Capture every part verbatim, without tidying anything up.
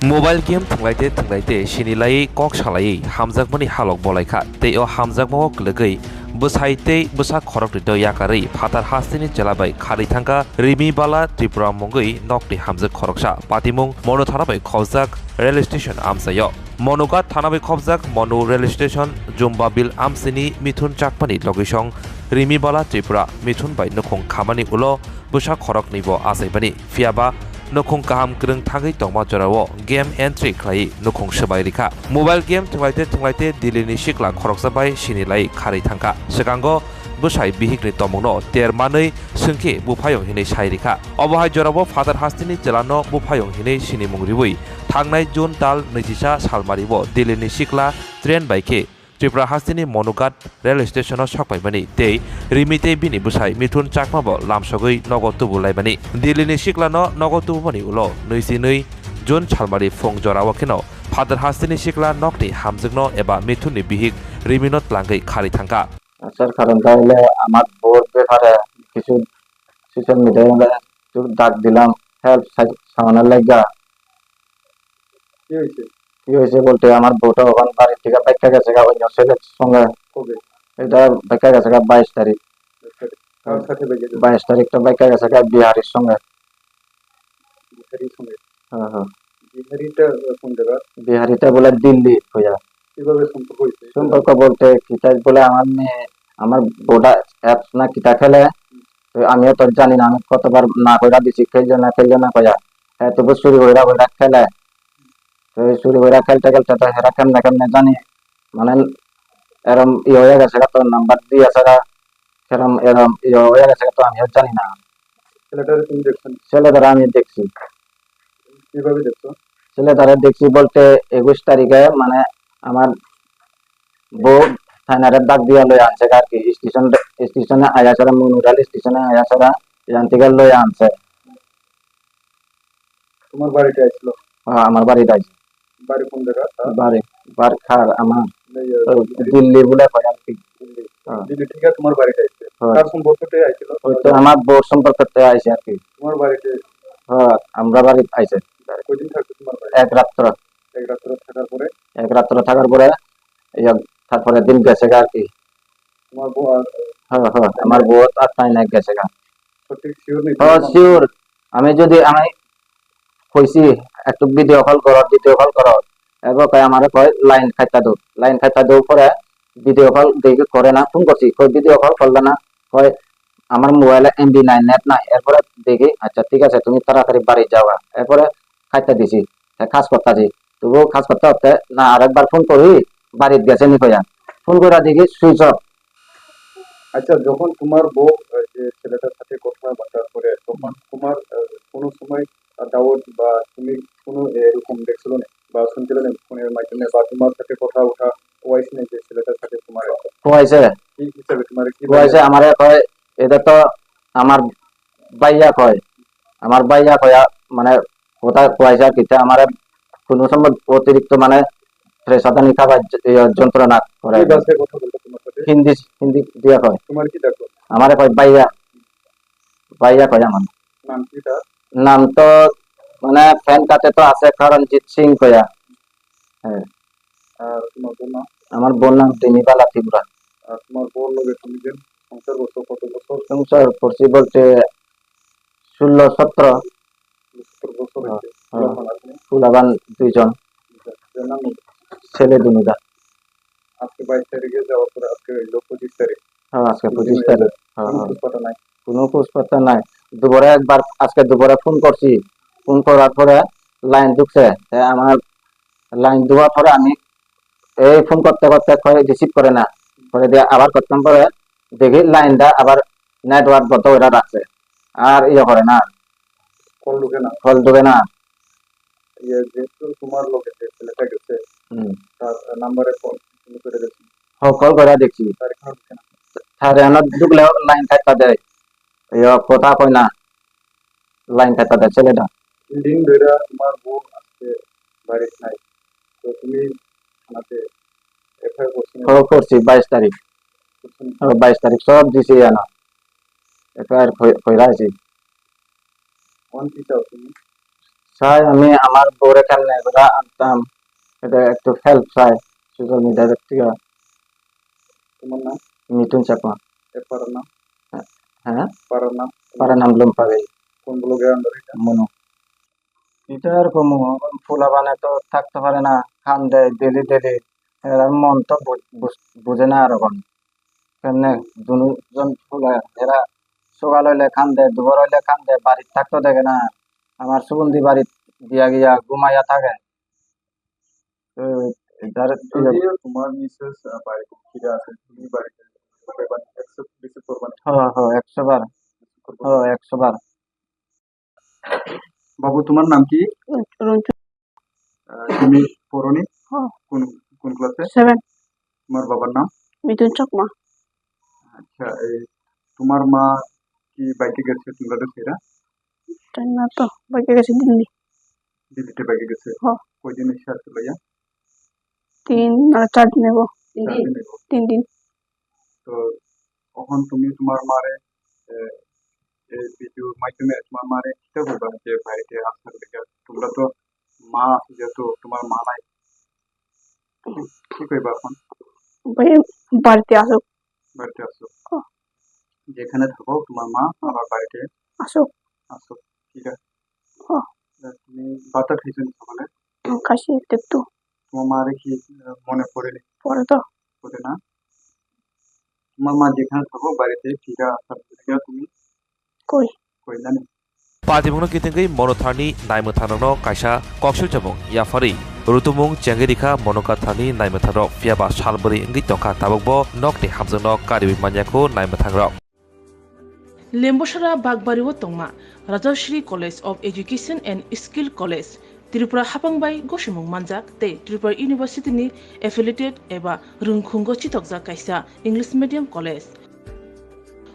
Mobile game thwnglaite thwnglaite sinilaiwi kok salaiwi hamjakmani halok bolaikha. Tei o hamjakmao kwlwgwi bwsai tei bwsa khoroknwino yakarwi phatar hasteni chwla bai kharwi thangkha Rimi Bala Tripura mungwi nokni hamjwk khoroksa. Patimung Monu thana bai khobjak rail station amchaio. Monugat thana bai khobjak Monu rail station Jumbabil amchini Mithun Chakmani logisong Rimi Bala Tripura Mithun bai nukhung khamani ulo bwsa khoroknwibo achaibani. Phiyaba nukhung kaham kwrwng thangwi tongma jorao game entry khlaiwi nukhung swbai rikha. Mobile game thwnglaite thwnglaite Dillini sikla khoroksa bai sinilai kharwi thangkha. Swkango bwsai bihikni tomungno ter manwi swngkhe buphayung hinwi sai rikha. Obo hai jorao phatar hasteni chwlano buphayung hinwi sinimung riwi thangnai June tal nwichisa salmario Dillini sikla train bai khe Tripura hasteni Monugat rail station-o sokpaimani tei Rimi tei bini bwsai Mithun Chakmabo lamsogwi nogo tubulaimani. Dillini siklano nogo tubumani ulo nwichi nwi June salmari phung jorao kheno phatar hasteni sikla nokni hamjwkno eba Mithunni bihik Rimino tlangwi kharwi thangkha. আসার কারণটা হইলে আমার বউর ব্যাপারে কিছু সোশ্যাল মিডিয়ায় আমরা একটু ডাক দিলাম, হেল্প চাওয়ানোর লাগা। কি হয়েছে? কি হয়েছে বলতে, আমার বউটা ওখান বাড়ি থেকে বাইক্কা গেছে গা অন্য ছেলের সঙ্গে। কবে? এটা বাইক্কা গেছে গা বাইশ তারিখ। বাইশ তারিখ। কার সাথে বাইক্কা গেছে? বাইশ তারিখটা বাইক্কা গেছে গা বিহারির সঙ্গে। বিহারির সঙ্গে? হ্যাঁ, হ্যাঁ। বিহারিটা কোন জায়গা? বিহারিটা বলে দিল্লি হইয়া। কিভাবে সম্পর্ক হয়েছে? সম্পর্ক বলতে কিতা বলে আমার মেয়ে, আমার বউটা অ্যাপস না কিতা খেলে, তো আমিও তো জানি না, আমি কতবার না কইরা দিছি, খেললে না, খেললে না কইয়া। হ্যাঁ, তবু চুরি কইরা কইরা খেলে। তো এই চুরি কইরা খেলতে খেলতে তো হেরা কেমনে কেমনে জানি, মানে, এরম ইয়ে হয়ে গেছে গা, তো নাম্বার দিয়ে আছে গা, সেরম এরম ইয়ে হয়ে গেছে গা, তো আমিও জানি না। ছেলেটারে তুমি দেখছো? ছেলেটারে আমি দেখছি। কিভাবে দেখছো? ছেলেটারে দেখছি বলতে একুশ তারিখে, মানে, আমার বউ থানারে ডাক দিয়া লই আনছে আর কি, স্টেশন, স্টেশনে আয়া ছাড়া, মনুরাল স্টেশনে আয়া ছাড়া, এখান থেকে লই আনছে। তোমার বাড়িতে আইছিল? হ্যাঁ, আমার বাড়িতে আইছে। বাড়ি কোন জায়গা? বাড়ি, বাড়ি খার আমার, এই, ওই, দিল্লি। দিল্লি বলে কয় আর কি। দিল্লি। হ্যাঁ। দিল্লি থেকে তোমার বাড়িতে আইছে? হ্যাঁ। কার সম্পর্কতে আইছিল? ওই তো আমার বউর সম্পর্কতে আইছে আর কি। তোমার বাড়িতে? হ্যাঁ, আমরা বাড়িতে আইছে। কয়দিন থাকবে তোমার বাড়িতে? এক রাত্র। এক রাত্র থাকার পরে? এক রাত্র থাকার পরে, ইয়া, তারপরে দিন গেছে গা আর কি। তোমার বউ আর? হ্যাঁ, হ্যাঁ, আমার বউ আর তাই না গেছে গা। সঠিক শিওর নেই? হ্যাঁ, শিওর। আমি যদি, আমি কইছি, "একটু ভিডিও কল করো, ভিডিও কল করো।" এরপর কয়, আমারে কয়, "লাইন কাটটা দেও।" লাইন কাটটা দেওয়ার পরে ভিডিও কল দেখি করে না, ফোন করছি, কই, "ভিডিও কল করলে না?" কয়, "আমার মোবাইলে এমবি নাই, নেট নাই।" এরপরে দেখি, "আচ্ছা, ঠিক আছে, তুমি তাড়াতাড়ি বাড়ি যাও।" এরপরে কাটটা দিছি, তা কাজ করতাছি। তবুও কাজ করতে করতে না, আরেকবার ফোন করি, বাড়িত গেছে নি কইয়া। ফোন করে দেখি সুইচ অফ। আচ্ছা, যখন তোমার বউ, আহ, যে ছেলেটার সাথে কথাবার্তা করে, তখন হুম। তোমার, আহ, কোনো সময়, আহ, ডাউট বা তুমি কোনো এরকম দেখছিল না বা শুনছিল না ফোনের মাধ্যমে বা তোমার সাথে কথা উঠা হয়েছে না যে ছেলেটার সাথে তোমার একটা? হয়েছে। কি হিসাবে তোমার কি হয়েছে? বলে? আমারে কয়, "এটা তো আমার ভাইয়া," কয়, "আমার ভাইয়া," কয়া, মানে, কথা কইছে আর কি, তে আমারে কোনো সময় অতিরিক্ত মানে প্রেশাদানি খাবার য-, ইয়ে, যন্ত্রণা করে। কি ভাষায় কথা বলতো তোমার সাথে? হিন্দি, হিন্দি দিয়ে কয়। তোমার কি ডাকো? আমারে কয় ভাইয়া, ভাইয়া কয় আমার। নাম কি তার? নাম তো মানে ফ্যান কাতে তো আছে, কারণ জিৎ সিং কয়া। হ্যাঁ। আর তোমার বোন নাম? আমার বোন নাম রিমিবালা ত্রিপুরা। আর তোমার বউর লগে তুমি যে সংসার করছো কত বছর? সংসার করছি বলতে ষোলো সতেরো। সতেরো বছর হ্যাঁ, হয়েছে। হ্যাঁ। ফুলাফান আছে? ফুলাফান দুইজন। দুইজন। এর নাম কি? ছেলে দুনুদা। আজকে বাইশ তারিখে যাওয়ার পরে আজকে হইলো পঁচিশ তারিখ। হ্যাঁ, আজকে দুই দিন পঁচিশ হয়ে তারিখ। গেল। হ্যাঁ, কোনো হ্যাঁ। খোঁজ পাতা নাই? কোনো খোঁজ পাতা নাই। দুপুরে একবার, আজকে দুপুরে ফোন করছি। ফোন করার পরে লাইন ঢুকছে। তে আমার লাইন দেওয়ার পরে আমি এই ফোন করতে করতে কয় রিসিভ করে না। করে দিয়ে আবার করতাম পরে দেখি লাইনটা আবার নেটওয়ার্ক বন্ধ করে রাখছে। আর ইয়ে করে না। কল ঢুকে না? কল ঢুকে না। ইয়ে, যেহেতু তোমার লগে যে ছেলেটা গেছে, হুম। তার নাম্বারে কল তুমি করে দেখছি। হ, কল করে দেখছি। তার এখানে ঢুকে না? তার এখানে ঢুকলেও লাইন কাটটা দেয়। ইয়ে, কথা কয় না। লাইন কাটটা দেয় ছেলেটা। তিন দিন ধরে তোমার বউ আজকে বাড়িতে নাই। তো তুমি থানাতে এফআইআর করছো না? হ, করছি বাইশ তারিখ। করছো না? হ, বাইশ তারিখ সব দিছি এনা। এফআইআর কই-, কইরা আছি। এখন কি চাও তুমি? চাই আমি আমার বউরে কেমনে এগুলা আনতাম, এটা একটু হেল্প চাই সোশ্যাল মিডিয়া থেকে। তোমার নাম? মিঠুন চাকমা। এর পাড়ার নাম? হ্যাঁ। পাড়ার নাম? পাড়ার নাম লুম্পাগই। কোন ব্লকের আন্ডারে এটা? মনো। এটা এরকম, ফুলাবানে তো থাকতে পারে না, কান্দে ডেলি ডেলি। এরা মন তো বুঝ-, বুঝ-, বুঝে না আর এখন। কেমনে দুজন ফুলা, এরা সকাল হইলে কান্দে, দুপুর হইলে কান্দে, বাড়িত থাকতে দেখে না। আমার সুগন্ধি বাড়িত গিয়া গিয়া ঘুমাইয়া থাকে। তো এটার যদিও তোমার মিসেস, আহ, বাইরে ফিরে আসে, তুমি বাড়িতে একশো, রিসিভ করবা না? হ্যাঁ, হ্যাঁ, একশো বার। রিসিভ করবা না? হ্যাঁ, একশো বার। বাবু, তোমার নাম কি? রঞ্জন। আহ, তুমি পড়ো নি? হ্যাঁ। কোন, কোন ক্লাসে? সেভেন। তোমার বাবার নাম? মিঠুন চাকমা। আচ্ছা, এই তোমার মা কি বাইকে গেছে তোমরা তো সেরা? জানি না তো, বাইকে গেছে দিল্লি। দিল্লিতে বাইকে গেছে? হ্যাঁ। কয়দিন এসে আসতে লইয়া? তিন না চার দিন হইব। চার দিন হইব। তিন দিন। তো এখন তুমি তোমার মারে, এ, এই ভিডিওর মাধ্যমে তোমার মারে কিতা বলবা যে বাড়িতে আসার লেগে? তোমরা তো মা আছে, যেহেতু তোমার মা নাই, কি, কি কইবা এখন? ভাই, বাড়িতে আসুক। বাড়িতে আসুক। হ্যাঁ। যেখানে থাকো তোমার মা আবার বাড়িতে আসুক। আসুক, ঠিক আছে। হ্যাঁ। তা তুমি ভাতটা খাইছো নি সকালে? হুম, খাইছি একটু একটু। তোমার মারে কি, আহ, মনে পড়ে নি? পড়ে তো। পড়ে না? তোমার মা যেখানে থাকো বাড়িতে ফিরে আসার লেগে তুমি কই? Koi nani? Patimungno kitingwi Monotharni naimwthangrokno kaisa koksilchamung yapharwi rutumung chengwi rikha Monokathani naimwthangrok, phiyaba sal bwrwi wngwi tongkha, tabukbo nokni hamjakno kariwi manyakho naimwthangrok. Lembosara Bakbario tongma Rajashri College of Education and Skill College, Tripura hapang bai gosimung manjak tei Tripura University ni affiliated eba rwngkhungo chitokjak kaisa English medium college.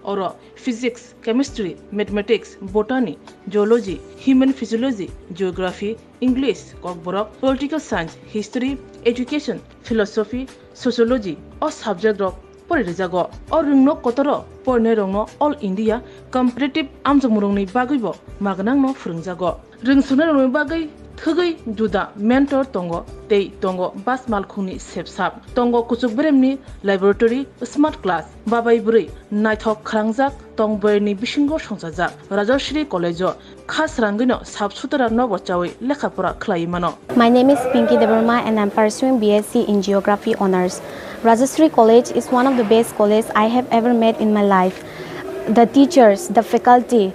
Oro physics, chemistry, mathematics, botany, zoology, human physiology, geography, English, kokborok, political science, history, education, philosophy, sociology o subject rok pori rijago. O rwngno kotoro porinairokno All India competitive amjokmungrokni bagwibo magnangno phwrwngjago. Rwngsungnai rokni bagwi thwgwi juda mentor tongo tei tongo bas malkhungni sepsap. Tongo kuchuk beremni laboratory, smart class, babai bwrwi naithok khwrangjak tong bwrwini bisingo songchajak. Rajashri College-o kha srangwino sap sutara nobo chawi lekha pora khlaiwi mano. My name is Pinky Debbarma and I'm pursuing B S C in Geography Honours. Rajashri College is one of the best college I have ever met in my life. The teachers, the faculty,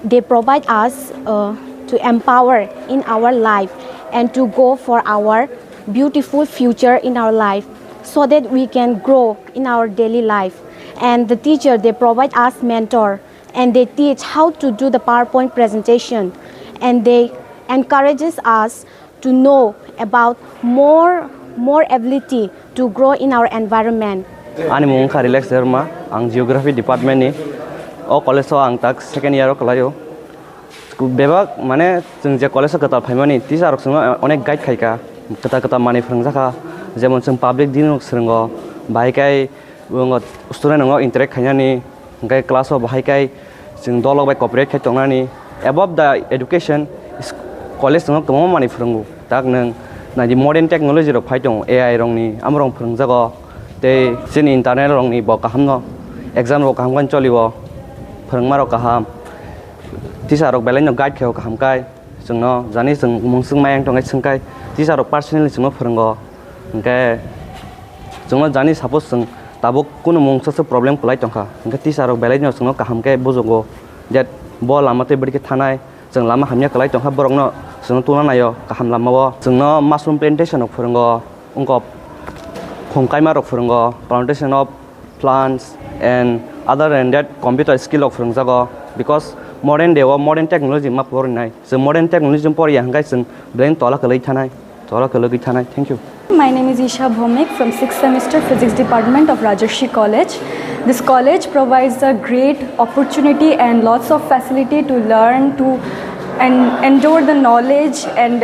they provide us, uh, to empower in our life and to go for our beautiful future in our life so that we can grow in our daily life. And the teacher, they provide us mentor and they teach how to do the PowerPoint presentation and they encourages us to know about more, more ability to grow in our environment. Ani mung wngkha Relax Debbarma, ang Geography Department ni. O college o ang tak second year o kwlaio. Bebak, mane, chwng je college o kwtal phaimani, teacher rok chwngno onek guide khaikha, kwtal kwtal manwi phwrwngjakha, jemon chwng public dealing rok swrwngo, bahai khe student rokno interact khainani, hwnkhe class o bahai khe chwng dolok bai cooperate khai tongnani. Above the education, college chwngno kwbangma manwi phwrwngo. Tak nwng naidi modern technology rok phai tongo, A I rokni, amorok phwrwngjago. Tei chini internal rokni bo kahamno, exam rok kaham khe cholio, phwrwngma rok kaham. Teacher rok belai no guide khaio kaham kai. Chwngno jani chwng mungswk mayang tongkhe swngkhai teacher rok personally chwngno phwrwngo. Hwnkhe chwngno jani suppose chwng tabuk kunu mungsa se problem kwlai tongkha, hwnkhe teacher rok belai no chwngno kaham khe bujugo. Je bo lama tei bwrwi khe thanai, chwng lama hamya kwlai tongkha, borokno chwngno tungna naio kaham lamao. Chwngno mushroom plantation rok phwrwngo, wngkok khum kaima rok phwrwngo, plantation of plants and other than that computer skill rok phwrwngjago, because modern day o modern technology ma porinai. So modern technology poriya hwnkhe chwng belai tola kwlwi thanai, tola kwlwi thanai. Thank you. My name is Isha Bhomik from sixth semester Physics Department of Rajarshi College. This college provides a great opportunity and lots of facility to learn, to and endure the knowledge and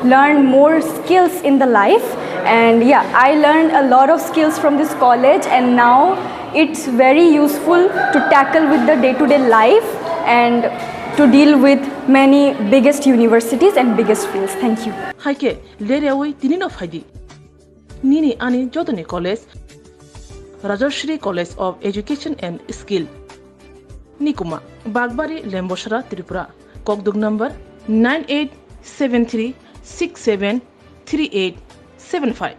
learn more skills in the life. And yeah, I learned a lot of skills from this college, and now it's very useful to tackle with the day-to-day life. And to deal with many biggest universities and biggest fields. Thank you. Hai khe leryawi tini no phaidi. Nini ani jotoni college, Rajashri College of Education and Skill, Nikuma, Bagbari, Lembosra, Tripura. Kokduk number nine eight seven three six seven three eight seven five.